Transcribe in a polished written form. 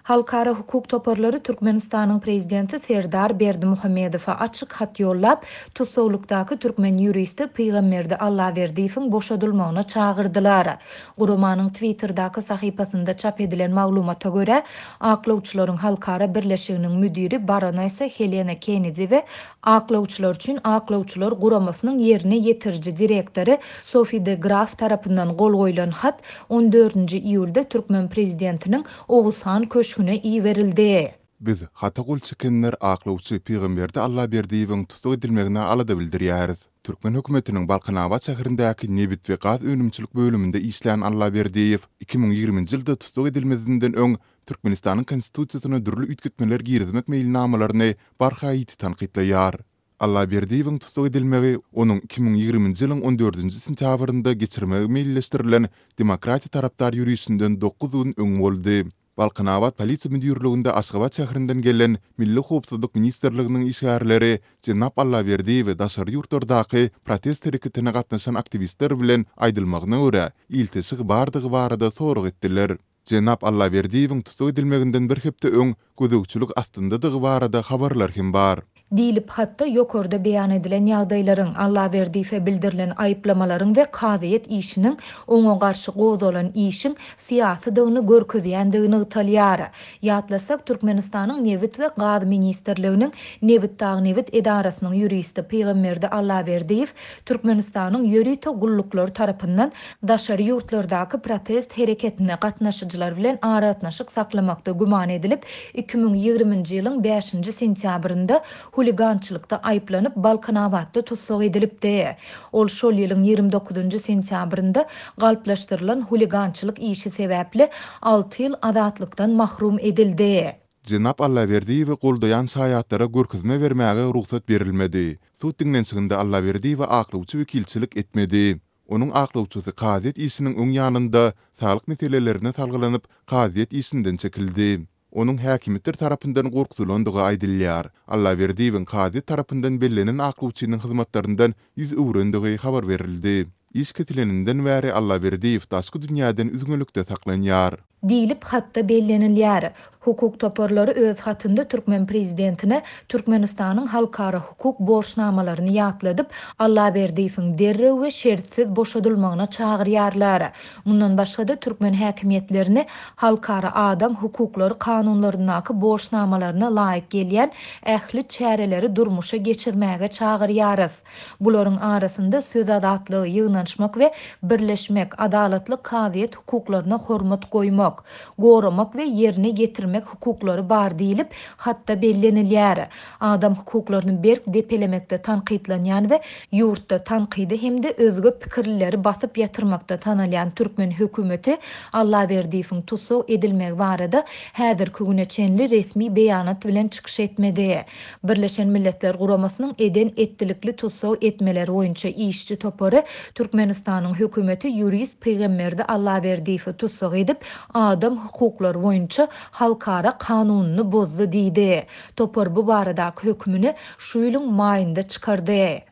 Halkara hukuk toparlary Türkmenistanyň prezidenti Serdar Berdimuhamedowa açyk hat ýollap, tussaglykdaky türkmen ýuristi Pygamberdi Allaberdiýewiň boşadylmagyna çagyrdylar. Guramanyň Twitterdäki sahypasynda çap edilen maglumata görä, Aklawçylaryň halkara birleşiginiň müdiri baronesa Helena Kennedi we Aklawçylar üçin aklawçylar guramasynyň ýerine ýetiriji direktory Sofi de Graf tarapyndan gol goýlan hat on dördünji iýulda türkmen prezidentiniň Oguzhan köşgüne iberildi. Biz, hata gol çekenler aklawçy Pygamberdi Allaberdiýewiň tussag edilmegine alada bildirýäris. Türkmen hökümetiniň Balkanabat şäherindäki nebit we gaz önümçilik bölüminde işlän Allaberdiýew 2020-nji ýylda tussag edilmezinden öň Türkmenistanyň Konstitusiýasyna dürli üýtgetmeler girizmek meýilnamalaryny barha ýiti tankytlaýar. Allaberdiýewiň tussag edilmegi onuň 2020-nji ýylyň on dördünji sentýabrynda geçirmegi meýilleşdirilen demokratiýa tarapdar ýörişinden dokuz gün öň boldy. Balkanabat polisiýa müdirliginde Aşgabat şäherinden gelen Milli howpsuzlyk ministrliginiň işgärleri jenap Allaberdiýewi daşary ýurtlardaky protest hereketine gatnaşan aktiwistler bilen aýdylmagyna görä, ilteşigi bardygy barada sorag etdiler. Jenap Allaberdiýewiň tussag edilmeginden bir hepde öň gözegçilik astyndadygy barada habarlar hem bar. Diýlip, hatda ýokarda beýan edilen ýagdaýlaryň, Allaberdiýewe bildirilen aýyplamalaryň we kazyýet işiniň oňa garşy gozgalan işiň syýasydygyny görkezýändigi nygtalýar. Ýatlasak, Türkmenistanyň Nebit we gaz ministrliginiň Nebitdagnebit edarasynyň ýuristi Pygamberdi Allaberdiýew Türkmenistanyň ýörite gulluklary tarapyndan daşary ýurtlardaky protest hereketine gatnaşyjylar bilen aragatnaşyk saklamakda güman edilip, 2020-nji ýylyň bäşinji sentýabrynda huligançylykda aýyplanyp, Balkanabatda tussag edilipdi. Ol şol ýylyň 29-njy sentýabrynda galplaşdyrylan huligançylyk işi sebäpli alty ýyl azatlykdan mahrum edildi. Jenap Allaberdiýewi goldaýan şaýatlara görkezme bermäge rugsat berilmedi. Sud diňlenişiginde Allaberdiýewe aklawçy wekilçilik etmedi. Onuň aklawçysy kazyýet işiniň öň ýanynda saglyk meselelerine salgylanyp, kazyýet işinden çekildi. Onuň häkimiýetler tarapyndan gorkuzylandygy aýdylýar. Allaberdiýewiň kazyýet tarapyndan bellenen aklawçynyň hyzmatlaryndan ýüz öwrendigi habar berildi. Iş kesileninden bäri Allaberdiýew daşky dünýäden üzňelikde saklanýar. Diýlip, hatda bellenilýär. Hukuk toparlary öz hatynda türkmen prezidentine Türkmenistanyň halkara hukuk borçnamalaryny ýatladyp, Allaberdiýewiň derrew we şertsiz boşadylmagyna çagyrýarlar. Mundan başga-da, türkmen häkimiýetlerini halkara adam hukuklary kanunlaryndaky borçnamalaryna laýyk gelýän ähli çäreleri durmuşa geçirmäge çagyrýarys. Bularyň arasynda söz azatlygy, ýygnanyşmak we birleşmek, adalatly kazyýet hukuklaryna hormat goýmak, goramak we ýerine ýetirmek hukuklary bar diýlip, hatda bellenilýär. Adam hukuklaryny berk depelemekde tankytlanýan we ýurtda tankydy hem-de özge pikirlileri basyp ýatyrmakda tanalýan türkmen hökümeti Allaberdiýewiň tussag edilmegi barada häzirki güne çenli resmi beýanat bilen çykyş etmedi. Birleşen Milletler Guramasynyň eden-etdilikli tussag etmeler boýunça işçi topary Türkmenistanyň hökümeti ýurist Pygamberdi Allaberdiýewi tussag edip, adam hukuklary boýunça halkara kanunyny bozdy diýdi. Topar bu baradaky hökümini şu ýylyň maýynda çykardy.